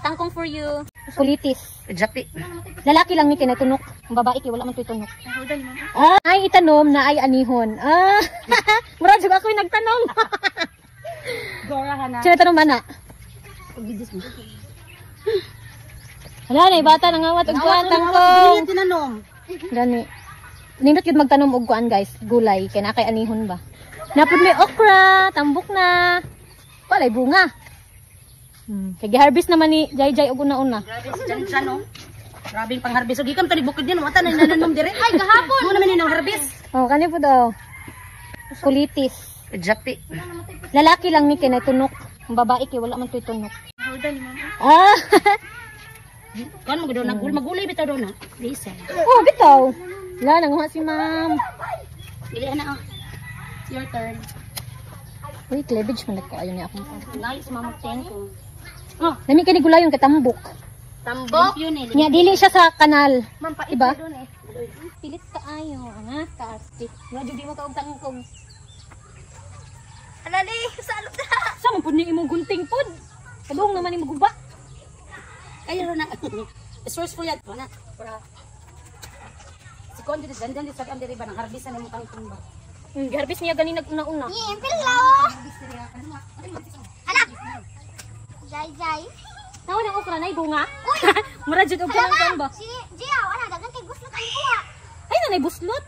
Tangkong for you. Kulitis. Japi. Lalaki lang ni kay tunok. Ang babae kay wala man to'y tunok. Ah, ay itanom na ay anihon. Ah. Mura jud ako yung nagtanom. Gora ka na. Sino tanom ba na? Pag-videos mo. Wala na bata nangawat og kuan tangkong. Hindi tinanom. Gani. Nindot yun magtanom og kuan, guys, gulay kay na kay anihon ba. Napud may okra, tambok na. Walay bunga. Kay giharvest naman ni Jai Jai og una-una. Grabe si Jan Jan, no? Grabe yung pang-harvest. So, gikam tani bukid niya. Wata na nananom dire. Ay, gahapon! Mo naman yun ang harvest. Oh, kani po daw. Kulitis. Japi. Lalaki lang ni kay tunok. Ang babae kay wala man to'y tunok. Ah. Kan mo gud na gul magulay bitaw do na. Lisa. Oh, bitaw. Wala nanguha si ma'am. Dili na ah. It's your turn. Uy, cleavage man ko ayon niya akong. Nice mama thank you. Oh, Lami kay ni gulayon kay tambok. tambok. Yun eh. Nya dili siya sa kanal. Ma'am, pait Iba? doon eh. Pilit kaayo, nga kaasti. Nga jud di mo kaog tangkong. Alali, salot na. Sa man pud ni imong gunting pud. Kadung naman imong guba. Kayo ro na. Resourceful yan. Wala. Para. Si Konde di dandan di sa ang diri ba nang harvest na imong tangkong ba. Garbis niya gani nag-una-una. Impil lao. Ala. Jai jai. Nawa ng okra nay bunga. Mura jud og kanang ba. Si Gia, ana daghan kay gusto kay kuha. Ay na nay buslot.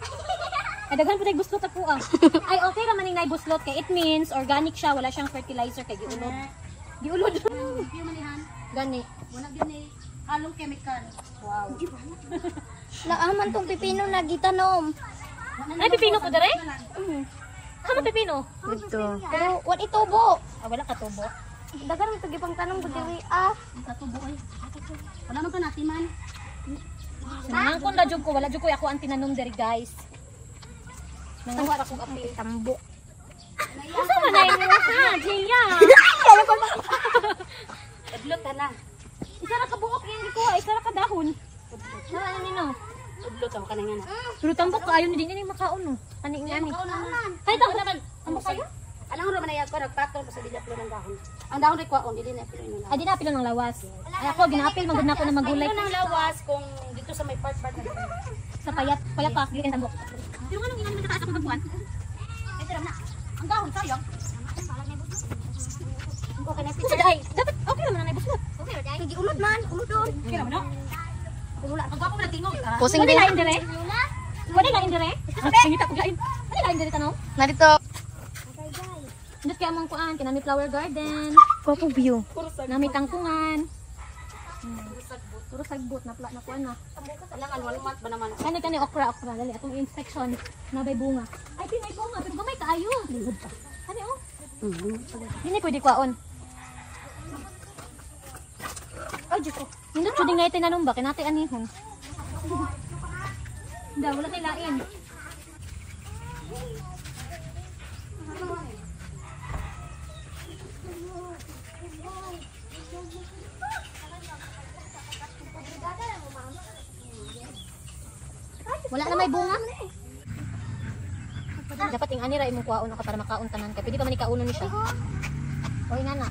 Ay daghan pud ay buslot ako ah. Ay okay ra man ning nay buslot kay it means organic siya, wala siyang fertilizer kay giulod. Giulod. Gani. Wala gyud ni halong chemical. Wow. Laaman tong pipino na gitanom. Ay pipino ko dere? Kamo pipino? Dito. Pero what itubo? Ah, wala ka tubo. Daghan man tong gipang tanom ko diri ah. Katubo ay. Wala man to natiman. Nangangkon ra jud ko, wala jud ko ako ang tinanom dere, guys. Nanguha ra kog apil. Tambok. Asa man ay ha, Jaya? Udlot ta na. Isa ra ka buok yung gikuha, isa ra ka dahon. Na ano nino? Udlot ako kanang nga na. Pero tambok kaayo ni din ni makaon no. Ani nga ni. Ay tambok naman. Tambok kayo? Alang ro man ay ako nagpatong sa dili ng dahon. Ang dahon ray kwaon dili na pilo ng Ay di na apil ng lawas. Ay ako ginaapil man gud nako na magulay ng lawas kung dito sa may part part na. sa payat payat pa dili tambok. Pero nganong ingani man kataas akong pagbuan? Ay tira na. Ang dahon sayang. Okay na Unsa ay dapat okay naman na buslot. Okay ra dai. Giulod man, ulodon. Okay ra man no? Ang gwapo man tingog. Ah. Pusing din. Wala lain dire. Wala lain dire. Pangita ko lain. Wala lain dire tanong. Narito. Indot kay among kuan, kinami flower garden. Gwapo view. Nami tangkungan. Puro sagbot na pla na kuan na. Kailangan walong month ba naman? Kani kani okra okra dali atong inspection nabay bunga. Ay di may bunga pero gamay kaayo. Kani oh. Dili pwede kwaon. Ay Diyos ko. Nindot jud nga tinanom ba kay natay anihon. Da wala kay lain. Wala na may bunga. Dapat ing ani ra imong kuwaon ako para makaon tanan kay pwede pa man ikaunon ni siya. Oy nga na.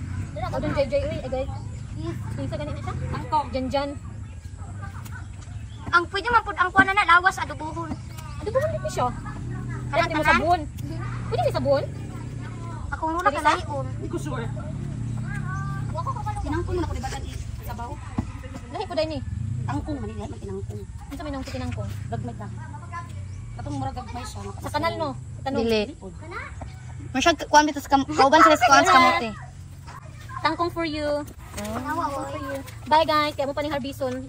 O dun jay jay uy ay guys. Kinsa gani na siya? Tangkong. Jan jan. Ang pwede man pud ang kuha na lawas adobohon. Adobohon din ni siya. Kanang Pwede mo tanan? sabon. Pwede ni sabon? Akong lula kalahion. Hindi ko sure. Tinangkong man ako di ba tadi sabaw? Lahi po dai ni. Tangkong man man tinangkong. Unsa may nang tinangkong? Gagmay ka. Katong murag gagmay siya. Sa kanal no. Sa tanong. Dili. Masyag kuan bitaw sa kauban sila sa kuan sa kamote. Tangkong for you. Nawa oy. Bye guys, kaya mo pa ni Harbison.